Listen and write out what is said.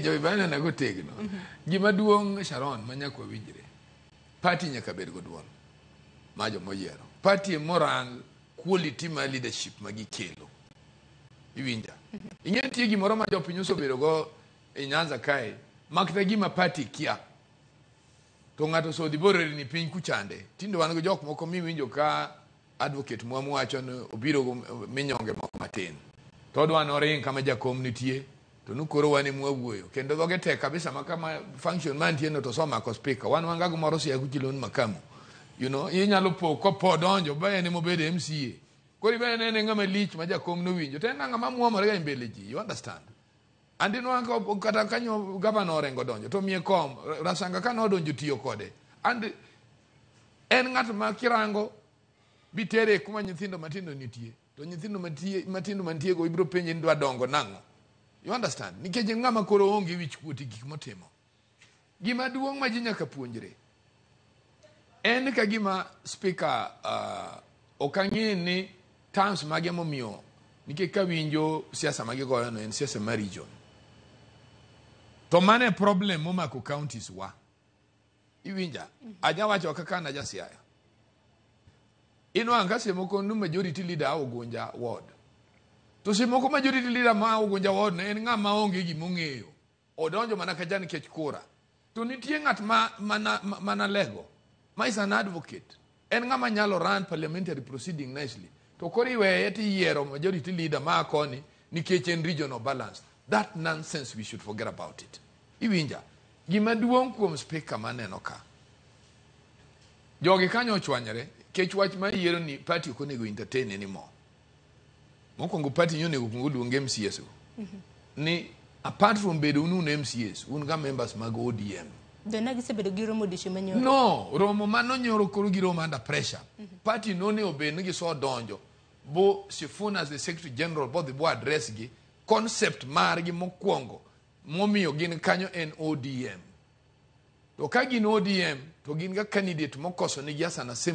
Joibana nago tegno. Gima duong', Sharon, ma nyaka wawinjre, party nyaka bed go duol ma jomoyiero. Party morang quality mar leadership ma gikelo. Iwinja? Ing'e nitie gimoro ma jopiny osebedo go e Nyanza kae, makta gima party kia. To ng'ato osodhi borerni piny kuchande. Tinde wan gi jok moko miwinjo ka advocate Mwamu wacho ni obiro go minyonge moko matin. To odwa noring kama jakom nitie, to nu koro wan ema wawuoyo. Kendo dhoge tek kabisa ma kama function mantie no to osomako speaker. Wan wan ga gimoro siya kuchilon makamu. Inyalo po kopo donjo ba en emobedo MCA. Koro ibe nene ng'ama lich ma jakom nowinjo. To en ng'ama muomore ga e mbele ji. You understand? Andi nwang'o kata kanyo gavana orengo donjo to miye kom Rasanga ka nodonjo tiyo kode. And en ng'at ma kirango bitere kuma nyithindo matindo nitie to nyithindo matindo mantie go ibiro penje ni dwa dongo nang'o. You understand? Nikech en ng'ama koro onge wich kuot e gik motimo. Gima duong' ma ji nyaka puonjre en ka gima speaker ok ang'e ni terms mage momiyo, nikech kawinjo siasa ma gigoyo no en siasa mar region, to mano e problem momako counties wa. Iwinja? Aja wacho kaka an aja Siaya, inwang'o ka seche moko nu majority leader a Ugunja ward, to seche moko majority leader ma Ugunja ward no en ng'ama onge gimong'eyo, odonjo mana kacha nikech kura. To nitie ng'at ma mana, mana lego ma is an advocate, en ng'ama nyalo run parliamentary proceeding nicely, to koro iweye tiyiero majority leader ma koni nikech en regional balance. That nonsense, we should forget about it. Iwinja? Gima duong' kuom speaker maneno ka jogi kanyo ochwanyore kech wach mar yiero ni party ok onego entertain anymore. Mokwongo, party ni onego kuong oluong MCAs go ni apart from bedo un MCAs, un ga members mag ODM. Dona gisebedo gi romo odiochieng' manyoro. No romo mano nyoro koro giromo under pressure. Party no ne obed ni gisodonjo bo Sifuna as the secretary general bodhi bo address gi concept margi mokwongo momiyo gin kanyo en ODM. To ka gin ODM to gin ga candidate mokoso nigi as an assembly.